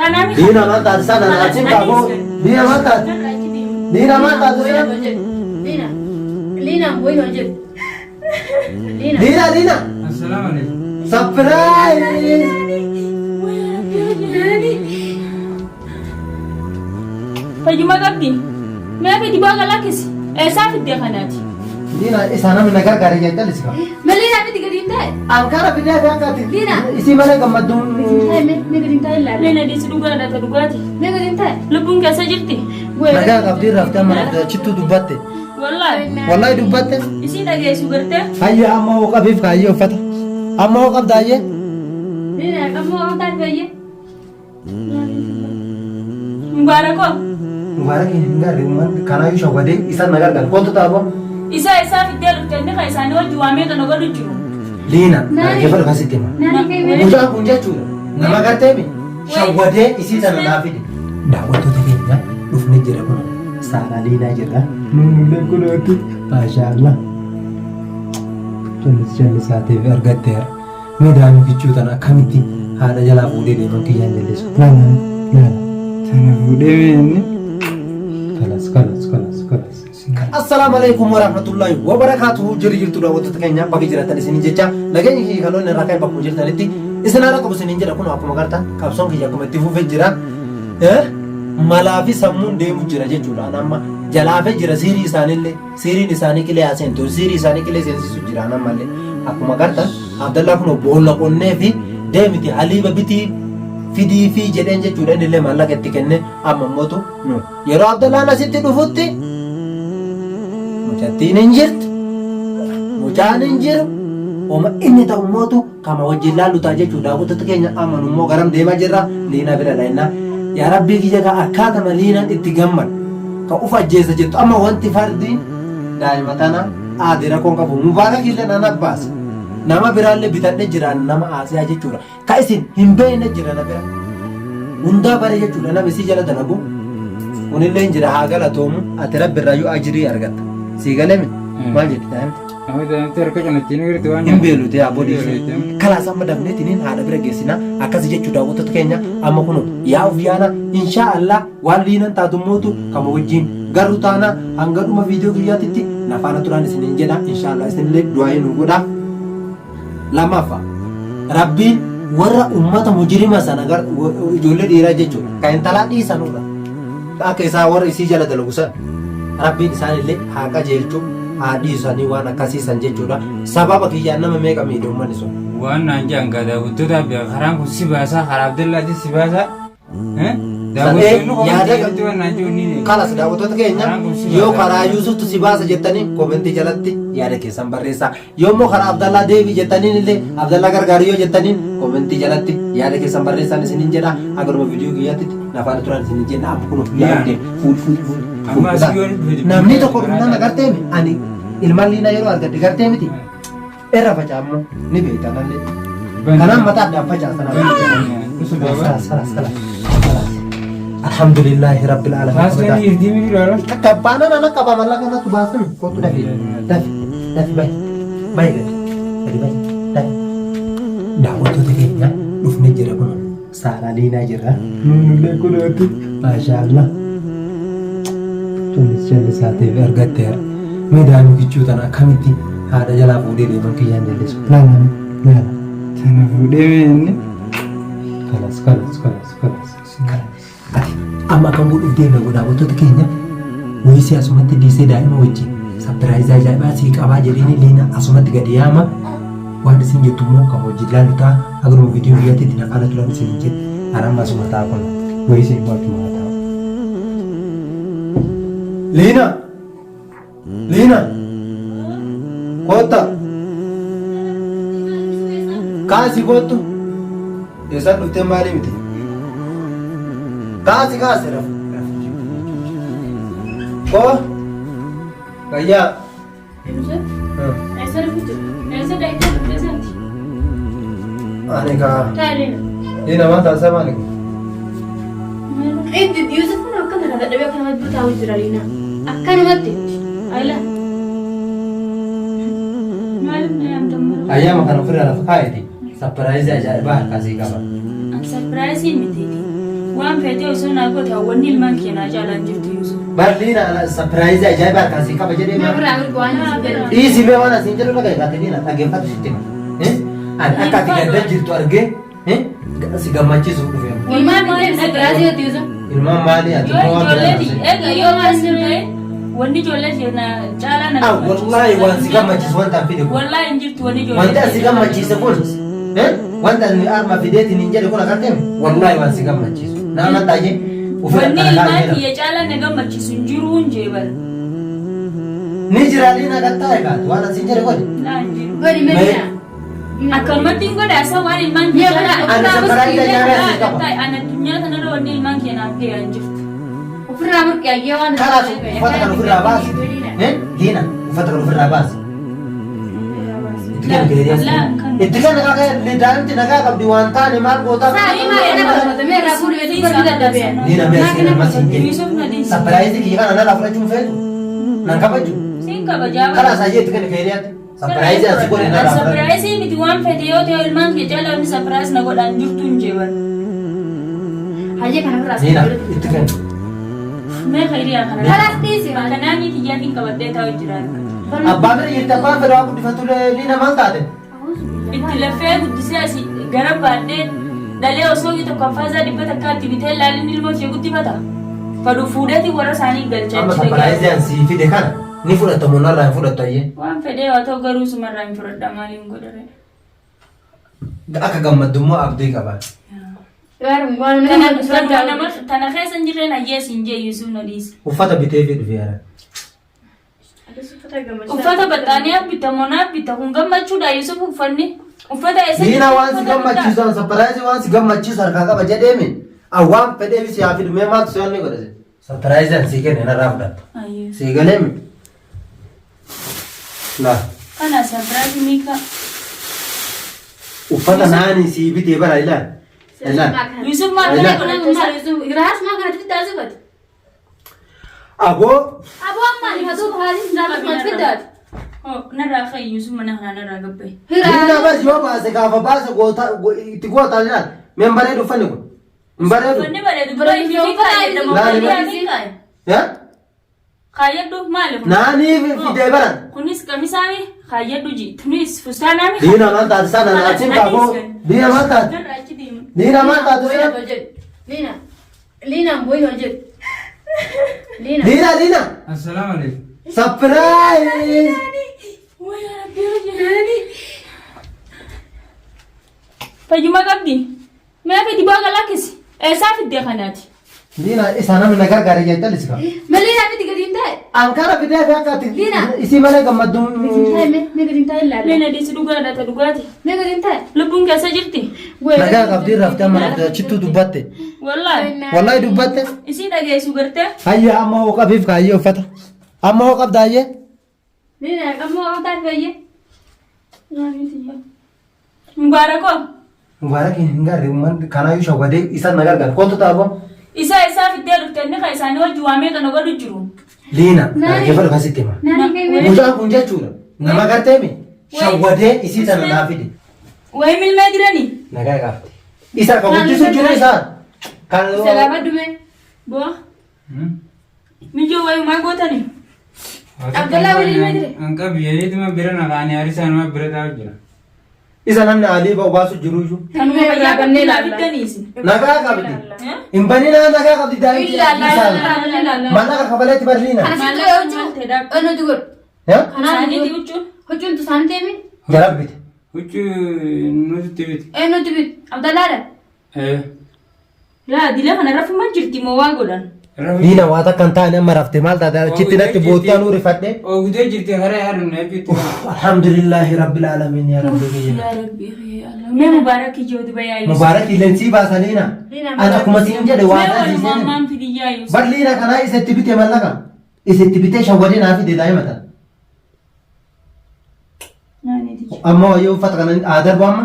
Kanaaf Diina maal taate sana achiin kaafoo. Diina maal taate? Diina maal taate sana? Liina. Liina boyin ol jedhu. Liina. Diina diina. Assalaamu alaikum. Surprise! Fayyuma qabdi. Mee fidi baga lakkisi. Eessaa fiddee kanaati? Diina isaa namni na gargaare jee callisika. Mee Liina miti gadi hin taa'e. Ankara fidee fi akkati. Diina. Isii malee gammadduun. Taa'e mee mee gadi hin taa'e ilaali. Mee nadiisi dhugaadha ta dhugaati. Mee gadi hin taa'e. Lubbuun keessa jirti. Nagaa qabdii raftee amma raftee achittuu dubbatte. Wallaahi. Wallaahi dubbatte. Isii dhageessu gartee. Hayya amma hoo qabiif kaayyee uffata. Amma hoo qabda hayyee. Liina ammoo waan taate fayyee. Mubaarakoo. Mubaarak hin garre uummanni kanaayyuu shawwadee isaan na gargaara. Kootu taaboo. Isa isaa fiddee dhufte inni kan isaanii wajji waamee kana godhu jiru. Liina Naani. dhaggeeffadhu kan sitti hima. Naani kee mee. Mucaan kun jechuudha nama gartee mi shawwadee isii tana naa fide. Daawwattoota keenya dhufne jira kun Saaraa Liinaa jirra. Nuunillee kunooti maashaallah. Jallis jallisaatiif argatteera. Mee daa'ima kichuu tana akkamitti haadha jalaa fuudhee deeman kiyyaan jallisu. Laala laala. Tana fuudhee mee inni? Kalas kalas kalas kalas. Assalaamu alaikum warahmatullahi wabarakatuhu jirri jirtu daawwattoota keenya bakka jiraatan isinin jecha nageenyi kiyya kan inni irraa ka'e bakkuma jirtanitti isin haala qabu isinin jedha kun akkuma gartan qabsoon kiyya akkuma itti fufee jira. Malaa fi sammuun deemu jira jechuudha an amma jalaafee jira siirii isaaniillee siiriin isaanii qilee haa seentu siirii isaanii qilee seensisu jira an ammallee akkuma gartan Abdallaa kun boolla qonnee fi deemiti haliiba bitii fidii fi jedheen jechuudha innillee maallaqa itti kenne amma immoo nu Yeroo Abdallaan asitti dhufutti mucattiin hin jirtu, mucaan hin jiru, oma inni ta'u mootu kama wajjin laallu ta'a jechuudha. Daawwattoota keenya amanu immoo garam deemaa jirra liinaa bira dhaqna. Yaa Rabbii kiyya ka akkaatama liinaan itti gammadu ka uf ajjeesa jettu amma wanti fardiin daa'ima tana aade rakkoon qabu mubaarak illee nan abbaasa. Nama biraallee bitadhe jiraan nama aasiyaa jechuudha. Ka isin hin beekne jira na bira. Hundaa bare jechuudha nama isii jala dalagu. Kunillee hin jira haa galatoomu ati rabbi irraa yoo ajirii argatta. Sii galee mi? Maal jetti daa'imti? Amma daa'imti harka cinachiin jirti waan Hin beelute yaa bodii ishee. Kalaas amma dafneetiniin haadha bira geessina akkasi jechuu daawwattoota keenya amma kunu yaa of yaana inshaa Allah waan liinan taatummootu kama wajjin garuu taana hanga dhuma viidiyoo kiyyaatitti na faana turaan isiniin jedha inshaa Allah isinillee du'aa'ii nu godha. Lammaffaa, Rabbiin warra ummata mujrima sana gar ijoollee dhiiraa jechuudha. Ka intalaa dhiisanudha. Akka isaa warra isii jala dalagu san Rabbiin isaanillee haa qajeelchu haa dhiisanii waan akkasii san jechuudha. Sababa kiyyaan nama meeqa miidhe ummanni sun. Waan naan jedhan gaa daawwattootaaf beeka karaan kun si baasaa karaa Abdallaati si baasaa. Yaada kalas daawwattoota keenya yoo karaa Yuusuftu si baasa jettanii koomentii jalatti yaada keessan barreessaa. Yoo immoo karaa Abdallaa deebii jettaniin illee Abdallaa gargaaru yoo jettaniin koomentii jalatti yaada keessan barreessaan isiniin jedha. Hagaruma viidiyoo kiyyaatti na faana turan isiniin jenna. Amma kun yaada fuul fuul fuul. Namni tokko dhumnaan agartee ani ilmaan liinaa yeroo argadhe gartee miti. Irra facaammoo ni beekta nallee. Kanaan mataa addaan facaasa nama. Salas salas salas. Alhamdulillahi rabbil alamin. Takka baanaan ana qaba mallaqa natu baasan kootu dafi dafi dafi bayi bayi gadi gadi bayi dafi. Daawwattoota keenya dhufne jira kun Saaraa Liinaa jirra. Nuunillee kunooti maashaallah. Jallis jallisaatiif argatteera. Mee daa'ima kichuu tana akkamitti haadha jalaa fuudhee deeman kiyyaan jallisu. Laala laala. Tana fuudhee mee inni? Kalas kalas kalas kalas. Ati amma akkam godhuuf deemna godhaa wantoota keenya wayii si asumatti dhiisee daa'ima wajjin sapiraayizii ajaa'ibaa sii qabaa jedheen liina asumatti gadi yaama. Waan isin jettu immoo kan wajjin laalu ta'a. Hagaruma viidiyoo kiyyaatti itti nafaana turan isin hin jedhe. Ani amma asuma ta'a kun. Wayii isin immoo achuma haa ta'u. Liina! Liina! Kootta! Kaasi koottu! Eessaan dhuftee maalii miti? Kaasi kaasi rafu. Koo! Fayyaa! Eessa dhuftu? Eessa dhaqxee dhuftee santi? Ani kaa. Taa'ee Liina maal taasisaa maali? Inni Yuusuf kun akka kana dadhabee akka namatti taa'u jira Liina. Akkanumatti. Ayla. Maaliif na yaamtan mara? Ayyaama kana ofirraa lafa kaa'eeti. Sapiraayizii ajaa'ibaa harkaa sii qaba. An sapiraayizii mitiiti. Waan Waan feetee osoo naa goote hawwanni ilmaan keenyaa caalaan jirtu Yusuf. Barliina sapiraayizi ajaa'iba harkaa sii qaba jedhee Mee maal? ofirraa mirga waan isin jedhu. Dhiisi mee waan asiin jedhu dhagaye kaate liina dhaggeeffatu sitti hima. Ani akka ati gadda jirtu argee si gammachiisuuf dhufe. Ilmaan bitee sapiraayizii hojii Yusuf. Ilmaan maalii ati Yoo immoo waan ijoollee biraa ti eega yoo maal ta'e wanni ijoollee keenya caalaa na Ah, wallaahi waan si gammachiisu wanta an fide kun. Wallaahi hin jirtu wanni ijoollee. Wanti asi gammachiise kun wanta ani arma fideetiin hin jedhe kun agartee wallaahi waan si gammachiisu. Nama taa'ee ofirra Wanni kana ilmaan kaa'ee kiyya caalaa na gammachiisu hin jiru hin jee bara. Ni jira liina gattaa'e kaate waan asiin jedhe godhe. Laa hin jiru. Godhi mee liina. Akkanumatti hin godha isa waan ilmaan kiyya Mee caalaa. Ani sapiraayizi ajaa'ibaa asii qaba. Ani addunyaa kanarra wanni ilmaan kiyya naaf ga'e hin jirtu. Ofirraa murqi ayyee waan Kalaas uffata kan ofirraa baasi. Liina uffata kan ofirraa baasi. Itti kenni keeriyaa. Laa kan. Itti kenni kakee daa'imti nagaa qabdi waan taane maal gootaa. Saarii maa kana barbaada mee irraa fuudhi beektu barbi dadhabee. Liina mee asiin amma siin jedhe. Yusuf na dhiisi. Sapiraayizi kiyya kana narraa fudhachuun feetu. Nan kabaju. Siin kabajaa bara. Kalaas ayyee itti kenni keeriyaatti. Sapiraayizi asii godhe narraa fudhadhu. Sapiraayizii miti waan fedhe yoo ta'e ilmaan kee caalaa wanni sapiraayizii na godhaan jirtu hin jee bara. Hayyee kana ofirraa Liina itti kenni. Mee khayriyaa kana. Kalaas dhiisi. Bakka naanii kiyyaatiin qabadhee taa'u jira. Abbaa bira jirti abbaan fedha waa guddifatu liina maal taate? Itti lafee guddisee asii gara baadhee dhalee osoo inni tokko affaasaa dhibba takkaatti bitee laalin ilmoo ishee guddifata. Fadhu fuudheeti warra isaanii galchaa Amma achi sapiraayizii an sii fide kana ni fudhatta moo narraa hin fudhattu ayyee? Waan fedhee haa ta'u garuu sumarraa hin fudhadha maaliin godhare. Akka gammaddummaa abdii qaba. Waan nama Tana tana keessa hin jirreen hayyees hin jee Yusuf na dhiise. Uffata bitee fi dhufe yaara. Uffata baxxaaniyaa bitta monaa bitta kun gammachuudha Yusuf uffanni. Uffata eessa Liina waan si gammachiisu an sapiraayizii waan si gammachiisu harkaa qaba jedheemi. An waan fedheef si haa fidu mee maaltu si wanni godhase? Sapiraayizii an sii kenne narraa fudhatta. Sii galeemi. Laa. Kana sapiraayizii miika. Uffata naanii sii bitee bara ilaali. Ilaali. Yusuf maal kana godhatte? Hiraas maa kanatti fiddaa sifati. Aboo Aboo ammaan hifatu haalli hiraas maal fiddaati. Narraa fa'i Yusuf mana kanaa narraa gabbaye. Liina bas yoo baase gaafa baase goota itti gootaa ilaali. Mee hin bareedu uffanni kun? Hin bareedu? Uffanni bareedu dura ifi kaayyadha Laali moo bare. Yaa? Kaayyadhu maali kun? Naanii fidee baran. Kunis qamisaami kaayyadhu ji. Tunis fustaanaami. Liina maal taate sana naatiin kaafoo. Liina maal taate? Narraa achi deema. Liina maal taate sana? Liina. Liinaan booyin ol jedhu. Liina. Liina liina. Assalaamu alaikum. Surprise! Fayyuma qabdi. Mee fidi baga lakkisi. Eessaa fiddee kanaati? Liina isaa namni na gargaare jecha lisika. Ma liinaa miti gadi hin taa'e. Ankara fidee fi akka ati Liina. isii malee gammaddu. Gadi hin taa'e mee mee gadi hin taa'e ilaali. Mee na dhiisi dhugaadha ta dhugaati. Mee gadi hin taa'e. Lubbuun keessa jirti. Nagaa qabdii raftee amma raftee achittuu dubbatte. Wallaahi. Wallaahi dubbatte. Isii dhageessu gartee. Hayya amma hoo qabiif kaayyee uffata. Amma hoo qabda hayyee. Liinaa ammoo waan taate fayyee. Mubaarakoo. Mubaarak hin garre uummanni kanaayyuu shawwadee isaan na gargaara. Kootu taaboo. Isa isaa fiddee dhufte inni kan isaanii wajji waamee kana godhu jiru. Liina dhaggeeffadhu kan sitti hima. Naannoo kee Mucaan kun jechuudha nama garteemi shawwadee isii tana naa fide. Wayi milmee jiranii. Nagaa gaafte. Isa kan guddisu jiru isaa. Kan Isa gaafadhu mee. Bu'aa. Mijoo wayi maa gootanii. Abdallaa waliin mee jire? Hanqa biyyeetuma bira naqaanii harisaan nama bira taa'u jira. Isa namni alii ba'u baasu jiru iyyuu. Kanuma Mee fayyaa irraa bannee qabdi ilaalla. fiddaniisi. Nagaa qabdi. Hin baninaa nagaa qabdi daa'imti. Ilaalla. Maallaqa kafaleetti barliina. Kana sitti godhe huccuu. Eenyutu godhe? Kanaan Isaaniiti huccuun. Huccuun tu isaanii teemi. Jarabbite. Huccuu nuti biti. Eenyutu bite? Abdallaadha. Eh. Laa dila kana rafuma jirti moo waa godhan. Diina waa takka hin taane amma rafte maal taate achitti natti boottaa nuu rifadhe. Oogdee jirti karaa yaadun eebbitti. Alhamdulillahi rabbil alamin yaa rabbi kiyya. Yaa Rabbi yaa Allah. Mee mubaarak ijoo duba yaa Yusuf. Mubaarak lensii baasaniina. Ani akkuma siin jedhe waa Mee walumaa taasiseen. maan fidi yaa Yusuf. Bar liina kanaa isa itti bite mallaqa. Isa itti bitee shawwadee naa fide daa'ima tana. Naani tija. Amma wayyoo uffata kana haa darbu amma.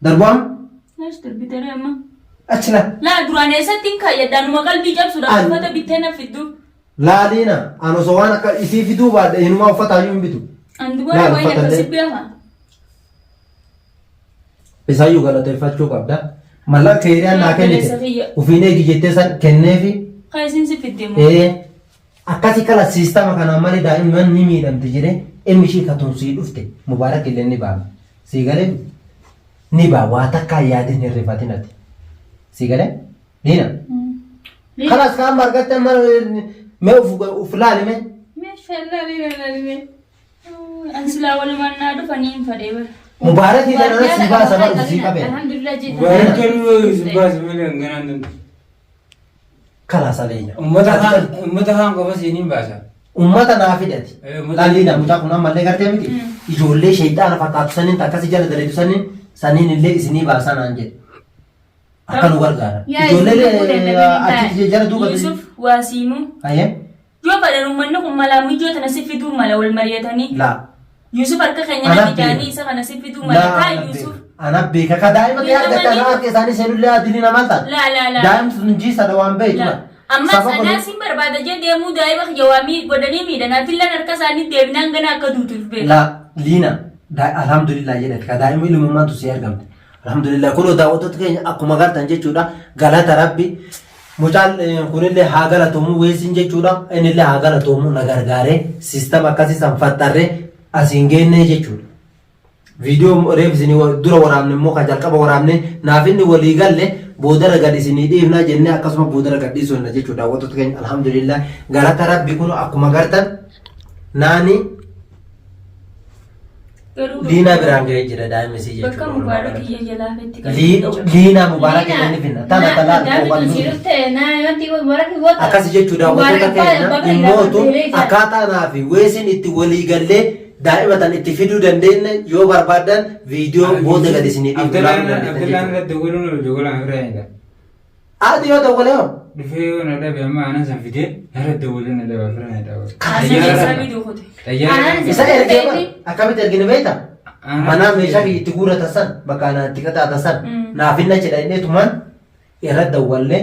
Darbu amma. Naash darbitee amma. Achi laa. Laa duraan eessatti hin kaayyadha anuma qalbii cabsuudha An- uffata bittee na fiddu. Laa liina ani osoo waan akka isii fiduu baadhe inumaa uffata iyyuu hin bitu. An dubara Laal wayin uffata akkasi illee. beeka. Isaayyuu galateeffachuu qabda. Mallaqa keeriyaan naa kennite. Obboleessa kiyya. Ufiin eegi jettee san kenneefi. Kan isin si fidde moo? Ee akkasi kala siistama kanaan malee daa'imman ni miidhamti jedhee dhimmi ishii katuun sii dhufte Mubaarak illee ni ba'a. Sii galee ni ba'a waa takkaa yaadin hin rifatin ati. Sii galee Liina. Kalaas ka amma argatte amma mee uf laali mee. Meeshaa liina laali mee. An silaa walumaan naa dhufanii hin fadhee bara. Mubaarakii kana sii baasa bara sii qabee. Alhamdulillah jeetan. Mubaarak kennu Yusuf baasa malee hanganaan danda'u. Kalaas aleenya. Ummata kaan qofa siin hin baasa. Ummata naa fidati. Eh, ummata- Laalli mucaa kun ammallee gartee miti. Ijoollee shayxaana fakkaatu saniin akkasii jala daleetu saniin saniin illee isinii baasaa naan jedhe. Akka nu gargaara. Yaa, Ijoollee isin fuudhee dhabanii achi jala duuba. Yusuf waa siimu. Ayyee. Yoo fedhan uummanni kun malaa mijoo tana si fiduu mala wal mari'atanii. Laa. Yusuf harka keenya Ana natti jaanii beeka. isa kana si fiduu mala. Laa. Kaa Ana Yusuf. beeka. Ana beeka. Ka daa'ima ta'e argatte ana harka isaanii seenullee adilii namaa taate. Laa laa laa. Daa'imti sun jiisadha waan beektu. Laa. Ammas anaa sin barbaada jee deemuu daa'ima kiyya waamii godhanii miidhan. Atilleen harka isaanii deebinaan gana akka duutuuf beeka. Laa liina alhamdulillah jedhati ka daa'ima ilmummaatu si argamte. Alhamdulillah kunoo daawwattoota keenya akkuma gartan jechuudha galata rabbi mucaan kunillee haa galatoomu weessiin jechuudha innillee haa galatoomu na gargaaree siistama akkasii san faxxarree asiin geennee jechuudha. Viidiyoo reef isinii dura waraabne immoo kan jalqaba waraabne naaf inni walii galle boodara gad isinii dhiifnaa jennee akkasuma boodara gad dhiisuu jechuudha daawwattoota keenya alhamdulillah galata rabbi kun akkuma gartan naani Garuu Liinaa biraan ga'ee jira daa'imni isii bakka jechuudha. mubaarak kiyya jalaa fetti Liinaa mubaarak jedhanii finna. Tana talaa Akkasi jechuudha daawwattoota keenya immootu akkaataa naa fi weesiin itti walii gallee daa'ima tan itti fiduu dandeenye yoo barbaadan viidiyoo booda gad isinii dhiifnu ilaaluu dandeettan Abdallaan jechuudha. irratti dogoluun ol dogolaan irraa hin Ati yoo dogole hoo? Dhufee yoo na dhabe amma aanan san fidee narra doggolee na dhabe ofirra na dhabe. Xayyaara Isa ergee bara akkamitti ergine beektaa? Manaa meeshaa kiyya itti guurratan san bakka anaa itti qaxaatan san naaf hin jedha inni tuman irra dawwallee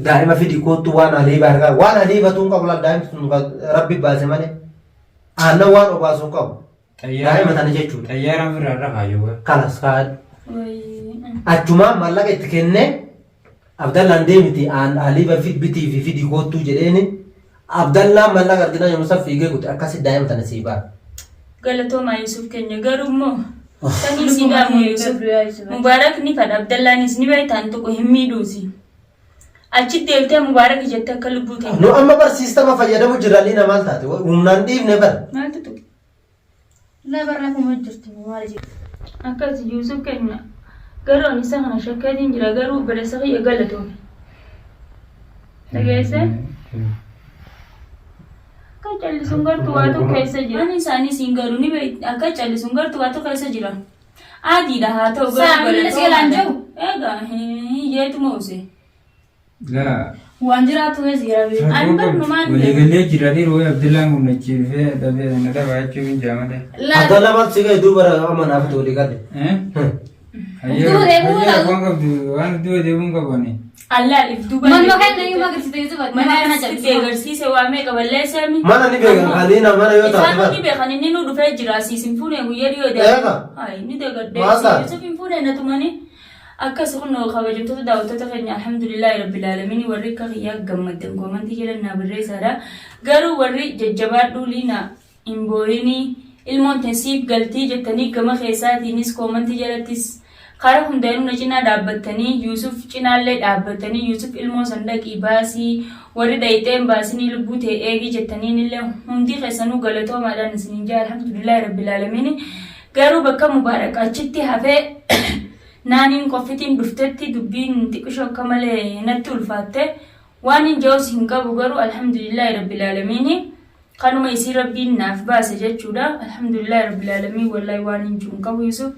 daa'ima fidi koottu waan haliiba argaa waan haliiba tuun qabu laal daa'imti sun rabbi baase malee aannan waan obaasu hin qabu daa'ima tana jechuudha. Xayyaara ofirraa irra kaayyoo. Kalas kaadhu. Achumaan maallaqa itti kennee Abdallaan deemiti aan haliiba bitii fi fidi koottuu jedheeni Abdallaan maallaqa arginaa yommuu san fiigee kute akkasi daa'ima tana sii ba'a. Galatoomaa Yusuf keenya garuu immoo sanii sii dhaamu Yusuf. Mubaarak ni fadha Abdallaanis ni beektaan tokko hin miidhuusi. Achi deebitee Mubaarak jette akka lubbuu ta'e. Nu amma bar siistama fayyadamu jirra liina maal taate humnaan dhiifne bar. Maaltu tuqe? La barra kuma jirti maal jedhu. Akkas Yusuf keenya garuu ani isa kana shakkeetiin jira garuu obboleessa kiyya galatoome. Dhageessee? Akka callisuun gartuu waatu keessa jira. Ani isaanii siin garuu ni beek akka callisuun gartuu waatu keessa jira. Adiidha haa ta'u Saa, inni si galaan jiru? Egaa jeetuma use. Laa. Waan jiraatu wees jira beeku. Ani barnumaan Waliigalee jira dhiiroo Abdullaan kun achi dhufee dhabee na dhabaa jechuun hin jaamale. La Abdallah maal si ga'e duuba amma naaf itti walii galle. Duuba deemuu Hayyee qabu. waan qabdu waan duuba deemuun qabu ani. Allah if duuba. Manuma kan nama agarsiisa Yusuf ati Mana nama kana asitti callisuma. agarsiise waa meeqa balleessami. Mana ni beekan kaaliina mana yoo taate Isaan bar. ni beekan inni nu dhufee jira asiis hin fuune guyyaa dhiyoo Eega. Ay ni deegadde. Maal taate? Yusuf hin fuune na tumani. Akkas kunoo kabajamtoota daawwattoota keenya alhamdulillahi rabbil aalamiin warri akka kiyyaa gammaddan koomantii jedhan naa barreessaadha. Garuu warri jajjabaadhuu liina hin booyinii ilmoon tee siif galtii jettanii gama keessaatiinis koomantii jalattis karaa hundaanuu na cinaa dhaabbattanii Yuusuf cinaallee dhaabbattanii Yuusuf ilmoo san dhaqii baasii warri dhayxeen baasinii lubbuu tee eegii jettaniinillee hundi keessanuu galatoomaadhaan isiniin jaa alhamdulillahi rabbil aalamiin garuu bakka mubaarak achitti hafee naaniin qoffitiin dhuftetti dubbiin xiqishoo akka malee natti ulfaatte waan hin ja'us hin qabu garuu alhamdulillahi rabbil aalamiin kanuma isii rabbiin naaf baase jechuudha alhamdulillahi rabbil aalamiin wallahi waan hin jiru hin qabu Yusuf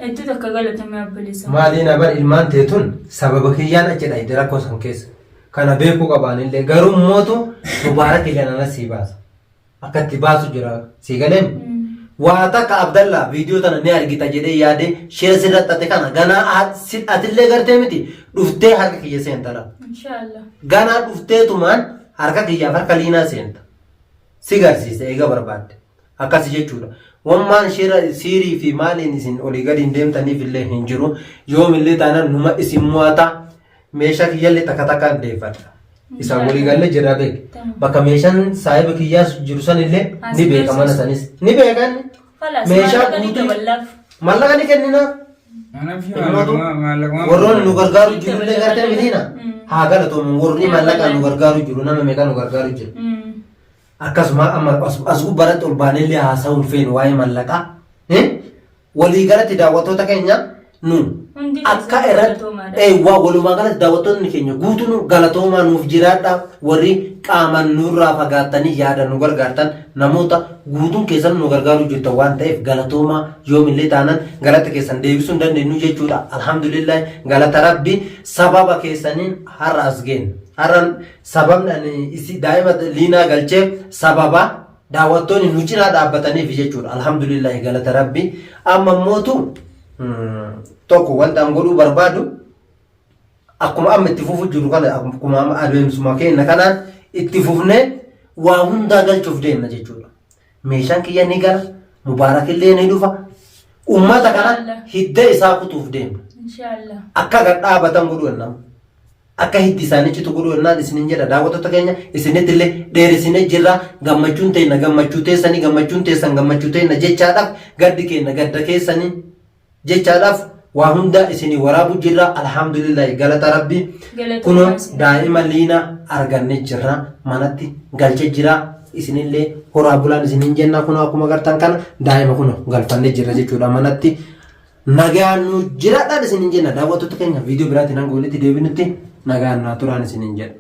hedduu takka galatame abbalisa. Maaliin abar ilmaan teetun sababa kiyyaan achi dhayite rakkoo san keessa. Kana beekuu qabaanillee garuu mootu mubaarak illee nana sii baasa. Akka itti baasu jira sii galeen. Waa takka Abdallaa viidiyoo tana ni argita jedhee yaade shira sirra xaxe kana ganaa atillee gartee miti dhuftee harka kiyya seenta laata. Inshaallah. Ganaa dhufteetumaan harka kiyyaaf harka liinaa seenta. Si garsiisa eega barbaadde. Akkasi jechuudha. Wammaan shira siirii fi maaliin isin olii gadi hin deemtaniif illee hin jiru. Yoomillee taanaan numa isin mo'ata. Meeshaa kiyyallee takka takkaan deeffadha. Isaan walii galee jira beek. Bakka meeshaan saahiba kiyyaas jiru sanillee ni beeka mana sanis. Ni beeka inni. Meeshaa Meeshaa guutuu guutuu. Mallaqa ni kennina. Anaaf Himatu. maallaquma. Warroonni nu gargaaru jiru illee gartee miliina. Haa galatoomu warri mallaqa nu gargaaru jiru nama meeqa nu gargaaru jiru. Akkasuma amma as gubbaratti ol baanellee haasa'uun feenu waa'ee mallaqaa. Walii galatti daawwattoota keenya nu Hundi akka keessan irratti galatoomaadha. eewwaa walumaa galatti daawwattoonni keenya guutuun galatoomaa nuuf jiraadha warri qaamaan nurraa fagaattanii yaada nu gargaartan namoota guutuun keessan nu gargaaruu jirtan waan ta'eef galatoomaa yoomillee taanan galata keessan deebisuu hin dandeenyu jechuudha. Alhamdulillah galata rabbi sababa keessaniin har'a as geenne. Har'a sababni ani isi daa'ima liinaa galcheef sababa daawwattoonni nu cinaa dhaabbataniif jechuudha. Alhamdulillah galata rabbi. Amma mootu tokko wanta an godhuu barbaadu akkuma amma itti fufu jiru kana akkuma amma adeemsuma keenya kanaan itti fufnee waa hundaa galchuuf deemna jechuudha. Meeshaan kiyya ni gala, mubaarakillee ni dhufa. Uummata kana hidda isaa kutuuf deemna. Inshallah. Akka gad dhaabatan godhuu nama. Akka hiddi isaanii citu godhuu jennaan isinin jedha daawwattoota keenya isinitti illee dheeressinee jirra gammachuun teenna gammachuu teessanii gammachuun teessan gammachuu teenna jechaadhaaf gaddi keenna gadda keessanii jechaadhaaf waa hundaa isinii waraabu jirra alhamdulillahi galata rabbi Galatoomaa kunoo isin. daa'ima liina arganne jirra manatti galche jira isinillee horaa bulaan isinin jenna kunoo akkuma gartan kana daa'ima kunoo galfanne jirra jechuudha manatti Nagaan nu jiraadhaan isinin jenna daawwattoota keenya viidiyoo biraatiin hanga walitti deebinutti nagaan naa turaan isinin jedha.